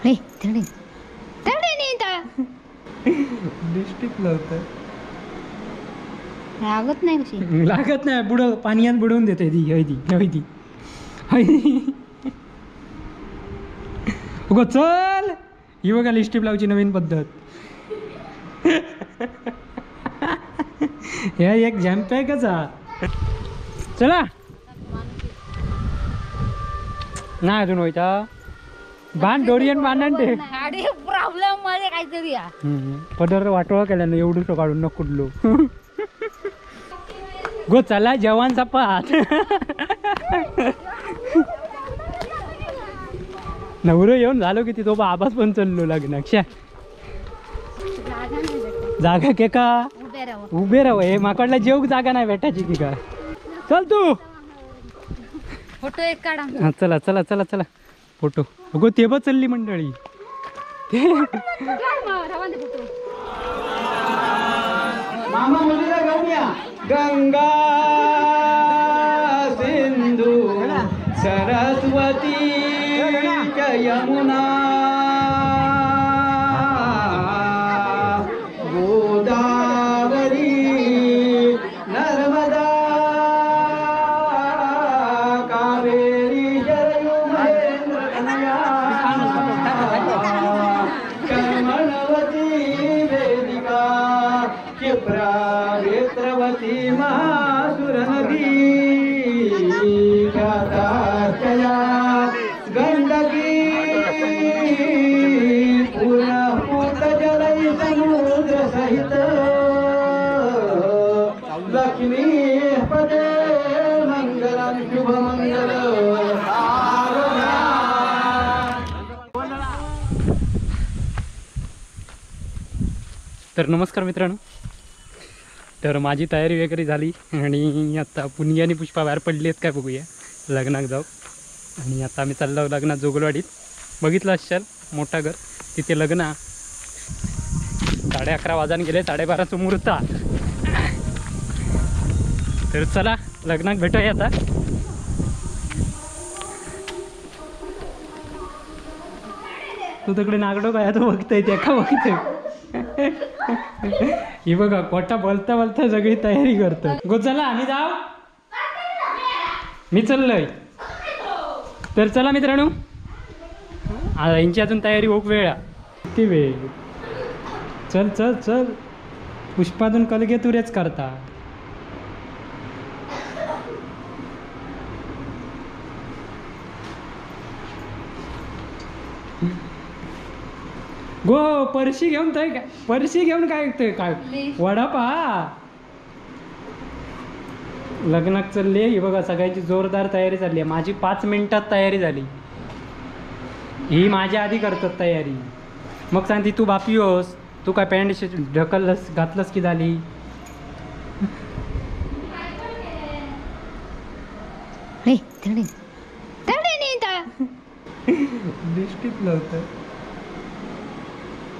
हे तिकडे तिकडे नाही तर लिपस्टिक लावतोय. लागत नाही कशी लागत नाही, बुड पाण्यात बुडवून देते ती. हय ती हय ती हय. उगो चल, ही बघा लिपस्टिक लावची नवीन पद्धत. हे एक जॅमपॅकच हा. चला नाही अजून होयता बांध डोरियन बांधण ते प्रॉब्लेम मध्ये काहीतरी पदर वाटोळा केल्यानं एवढं काढून न कुठलो. गो चला जवान सपात नवरं येऊन झालो किती तो आबास पण चाललो लग्नाक. जागा के का उभे राव, हे माकडला जेवूक जागा नाही भेटायची की काय. चल तू फोटो एक काढा. चला चला चला चला फोटो. अगो ते बघ चालली मंडळी. मामा मुलीला घेऊन या. गंगा सिंधू सरस्वती यमुना गोदावरी नर्मदा कावेरी शरयू महेंद्र कन्या कर्मणवती वेदिका क्षिप्रा वेत्रवती महासुर नदी ख्याताश्चया गंडकी पूर्णपूत जलै समुद्र सहित लक्ष्मी पदे मंगलम शुभ मंगल. तर नमस्कार मित्रांनो, तर माझी तयारी वगैरे झाली आणि आता पुण्य आणि पुष्पा बाहेर पडली आहेत काय बघूया लग्नाक जाऊ. आणि आता आम्ही चाललो लग्नात जोगलवाडीत. बघितलं असाल मोठा घर, तिथे लग्न 11:30 वाजून गेले, 12:30 मुहूर्त. तर चला लग्नात भेटूया आता. तू तिकडे नागडो काय तो बघतोय त्या का बघतोय. ही बघा कोटा बोलता बोलता सगळी तयारी करतो. गो चला आम्ही जाऊ, मी चाललोय. तर चला मित्रांनो, यांची अजून तयारी होऊक वेळ किती वेळ. चल चल चल पुष्पातून कलगे तुरेच करता. गो परशी घेऊन काय परशी घेऊन काय ते काय वडापा लग्नात चालली. ही बघा सगळ्यांची जोरदार तयारी चालली आहे. माझी 5 मिनिटात तयारी झाली. ही माझ्या आधी करतात तयारी. मग सांगते तू बापी होस, तू काय पॅन्ट ढकललंस घातलंस की झाली. लिपस्टिक लावतोय.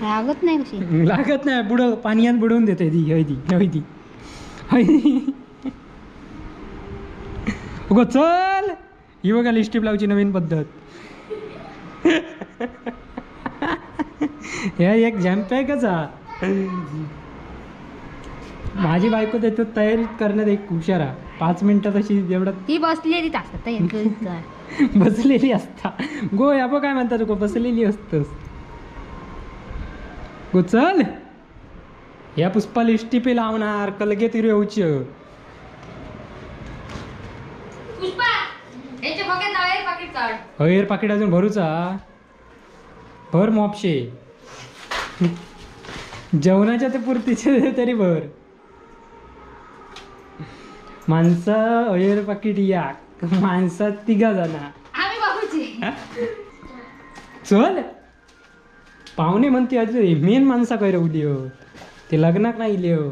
लागत नाही कशी लागत नाही, बुड पाण्यात बुडवून देते ती. हय ती हय ती हय. उगो चल, ही बघा लिपस्टिक लावची नवीन पद्धत. हे एक जॅमपॅकच हा. माझी बायको त्याच्यात तयारी करण्यात एक हुशार. 5 मिनिटात अशी एवढं ती बसलेली असतात बसलेली असता. गो या बघ काय म्हणतात गो बसलेली असतस. गो चल या पुष्पा लिपस्टिक लावणार कलगे तिरे येऊच. हयर पाकिट अजून भरूचा भर मोपशे जेवणाच्या ते पुरतीचे तरी भर. माणसं अयर पाकिट या माणसा तिघा जण. चल पाहुणे म्हणते अजून मेन माणसा काय रवली हो, ते लग्नाक नाही इले हो,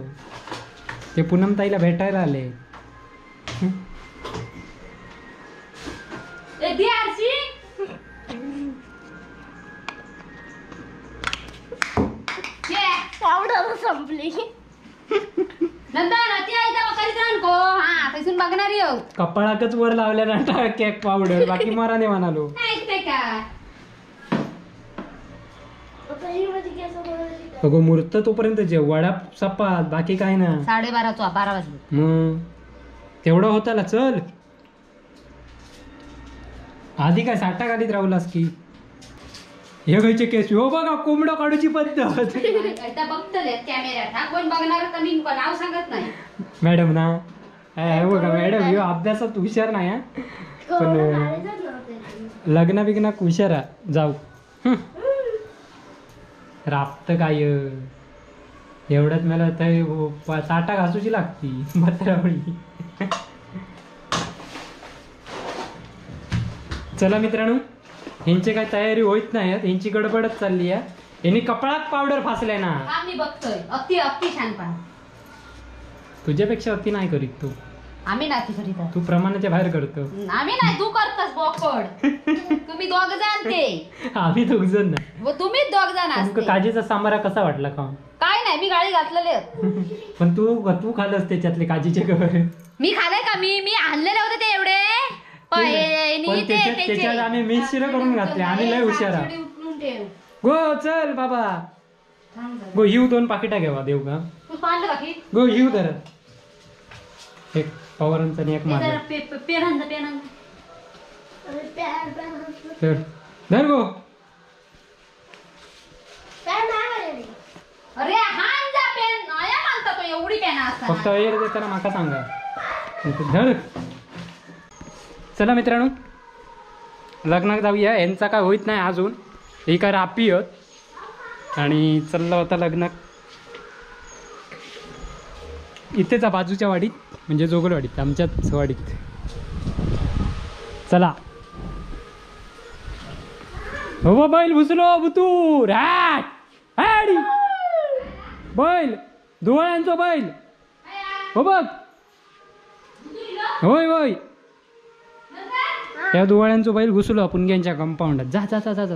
ते पूनम ताईला भेटायला आले. संपली कपाळाकच वर लावल्या ना केक पावडर, बाकी मराने म्हणालो. का अगो मुहूर्त तोपर्यंत जेव, वडा सपात बाकी काय ना. 12:30 12 वाजले. मग तेवढं होताला. चल आधी काय साठा घालीत राहुलास की हे घ्यायचे केस. हो बघा कोंबडा काढूची पद्धत बघतले कॅमेऱ्यात. हा कोण बघणार तर मी नाव सांगत नाही मॅडम ना. हे बघा मॅडम ह्यो अभ्यासात हुशार नाही पण लग्न बिग्नाक हुशार. जाऊ राबत काय एवढ्यात मला ताटा घासूची लागती पत्रावळी. चला मित्रांनो ह्यांची काय तयारी होत नाही, ह्यांची गडबडच चालली आहे. यांनी कपडात पावडर फासले ना. आम्ही बघतोय अति अति शानपणा. तुझ्यापेक्षा अति नाही करीत तू. आम्ही नाही करीत, तू प्रमाणाच्या बाहेर करतो. आम्ही नाही, तू करतस बोकड. तुम्ही दोघ जण ते आम्ही दोघ जण नाही, तुम्हीच दोघ जण. तुमका काजीचा सांबारा कसा वाटला का? काय नाही मी गाळी घातलेले. पण तू तू खालस त्याच्यातले काजीचे कवर. मी खाल्ले का? मी मी आणलेले होते ते एवढे. त्याच्यात आम्ही मिश्र करून घातले. आम्ही लय हुशार. गो चल बाबा गो हिव 2 पाकिटा घेवा देऊ का? गो हिव धर एक पवारांचा आणि एक माझा. धर गो. अरे पेन मानता तो एवढी पेन फक्त एर देताना माका सांगा. धर. चला मित्रांनो लग्नाक जाऊया. यांचा काय होत नाही अजून, ही काय रापी होत आणि चालला होता लग्नाक इथेच बाजूच्या वाडीत म्हणजे जोगलवाडीत आमच्याच वाडीत. चला हो बैल घुसलो बुतूर बैल दुवाळ्यांचो बैल हो बघ. होय होय त्या दुवाळ्यांचो बैल घुसलो आपण यांच्या कंपाऊंडात. जा जा जा जा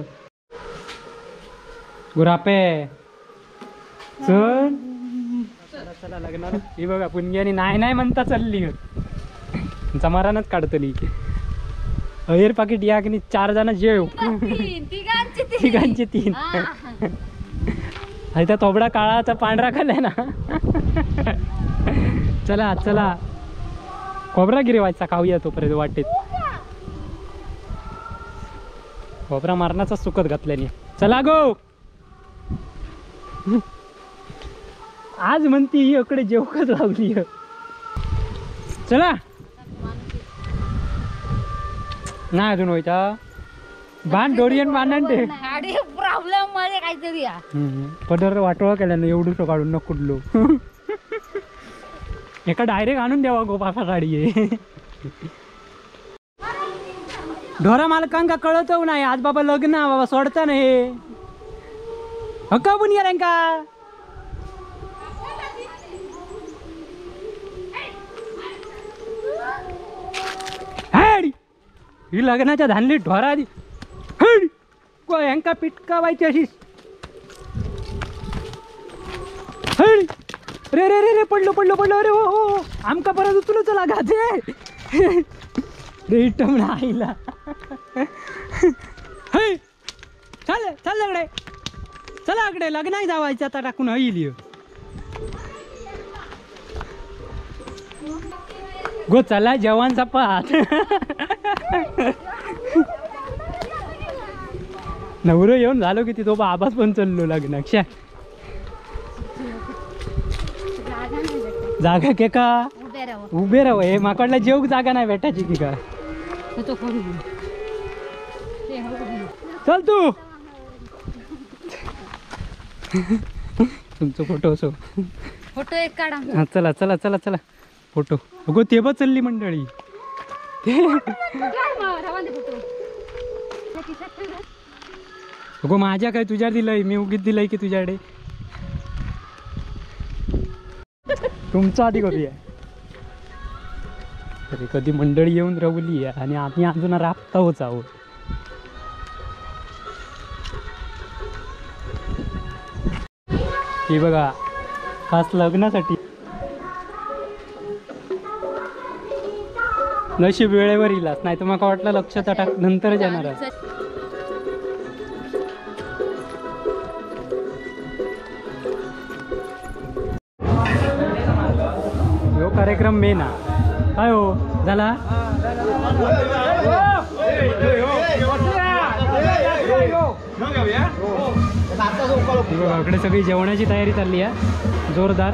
गुरापे चल चला चला लग्नाला. ही बघा पुणग्यानी नाही नाही म्हणता चालली जमारानच काढतली. अहेर पाकिट या की 4 जण जेव तिघांचे 3. आणि त्या थोबडा काळाचा पांढरा खाल्लाय ना. चला चला खोबरा गिरवायचा खाऊया तोपर्यंत वाटेत. खोबरा मारण्याचा सुकत घातल्याने. चला गो आज म्हणती ही इकडे जेवकच लावली. चला नाही अजून व्हायचा बांध डोरियन बांधण ते प्रॉब्लेम मध्ये काहीतरी पदर वाटोळा केल्यानं एवढूसो काढून न कुठलो एका डायरेक्ट आणून द्यावा गो बाफा साडी आहे. ढोरा मालकांका कळत नाही आज बाबा लग्न बाबा सोडता नाही हक्का पण गेला का. ही लग्नाच्या धानली ढोरा आधी ह्यांका पिटकावायची अशी. रे रे रे रे पडलो पडलो पडलो. अरे हो हो आमका परत उचलू चला गाजे रे इटम आईला. चल चल इकडे चला इकडे लग्नाक जावायचं आता टाकून येईल. गो चला जेवण सपात. नवरं येऊन झालो की तो आबाज पण चाललो लग्नाक. जागा के का उभे राव हे माकडला जेवक जागा नाही भेटायची की का. चल तू तुमचं फोटो असो फोटो एक काढा. चला चला चला चला फोटो. अगो ते बघ चालली मंडळी. अगो माझ्या काय तुझ्या दिलंय मी उगीच दिलंय की तुझ्याकडे. तुमचं आधी करूया. तरी कधी मंडळी येऊन रवली आहे आणि आम्ही अजून राबता होच आहोत. हे बघा खास लग्नासाठी नशीब वेळेवर येईलाच नाही तर मला वाटलं लक्षात टाक नंतरच येणार. कार्यक्रम मेन हा. काय हो झाला? बघा इकडे सगळी जेवणाची तयारी चालली आहे जोरदार.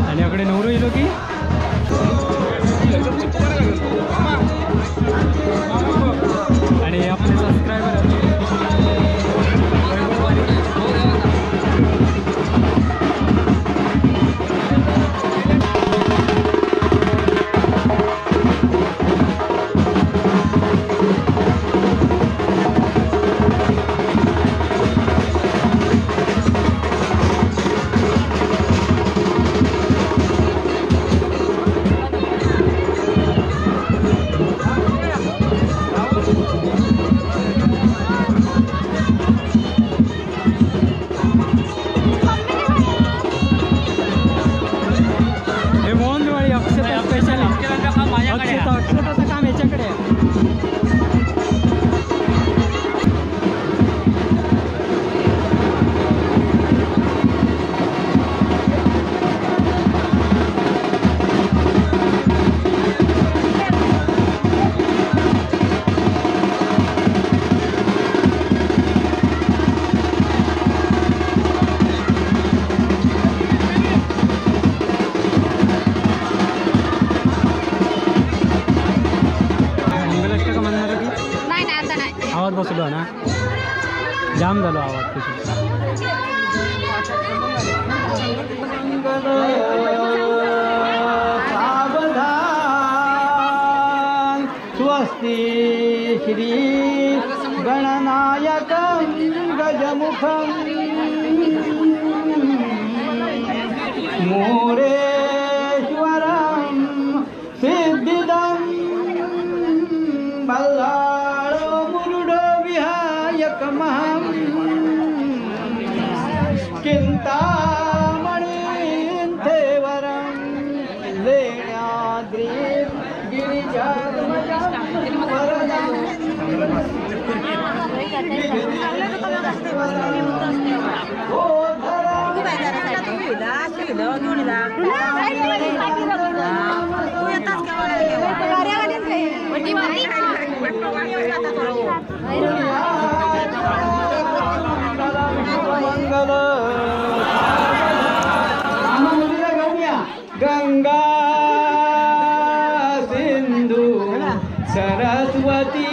आणि इकडे नवरू येलो की आणि आपले सबस्क्रायबर अक्षताचं काम याच्याकडे आहे. आवाज बसलो ना, जाम झालो आवाज तिथे. सावधान स्वस्ति श्री गणनायकं गजमुखं मोरेश्वरं सिद्धिदं बल्लाळो मुरुडो विहायकमहं चिंतामणीं थेवरं लेण्याद्रीं गिरिजात्मजं वरदं मंगल गंगा सिंधु सरस्वती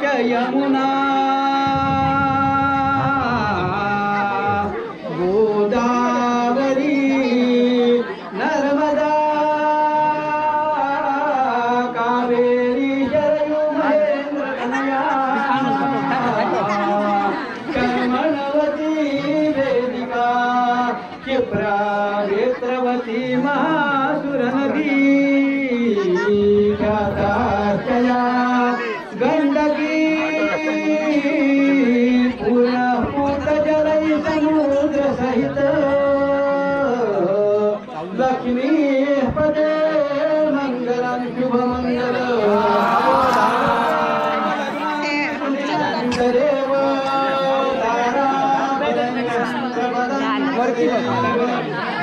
च यमुना गोदावरी नर्मदा कावेरी शरयू महेंद्र कन्या कर्मणवती वेदिका क्षिप्रा वेत्रवती महासुर नदी ख्यातार्चया गंडकी पूर्णपूतजलै समुद्र सहित लक्ष्मी पदे मंगलं शुभ मंगल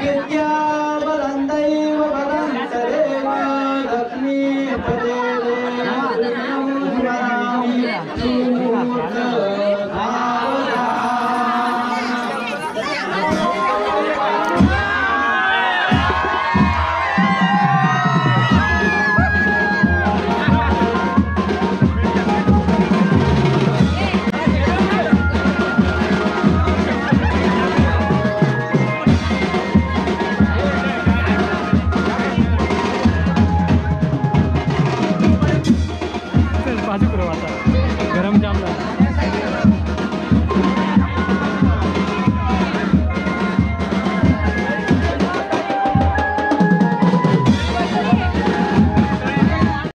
विद्या बलंदैव बलंतरेव लक्ष्मी पदे स्मरामि.